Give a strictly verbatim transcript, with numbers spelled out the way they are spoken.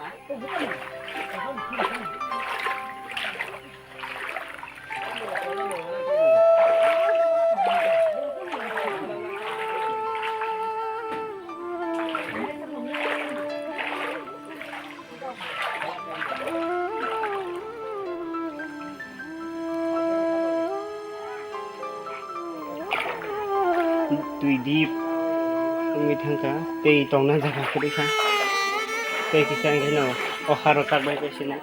Twi dip wngwi thangkha, tei tongna jaga kwrwi kha, tei kisa hwnkhe no o haro kak bai bai sino.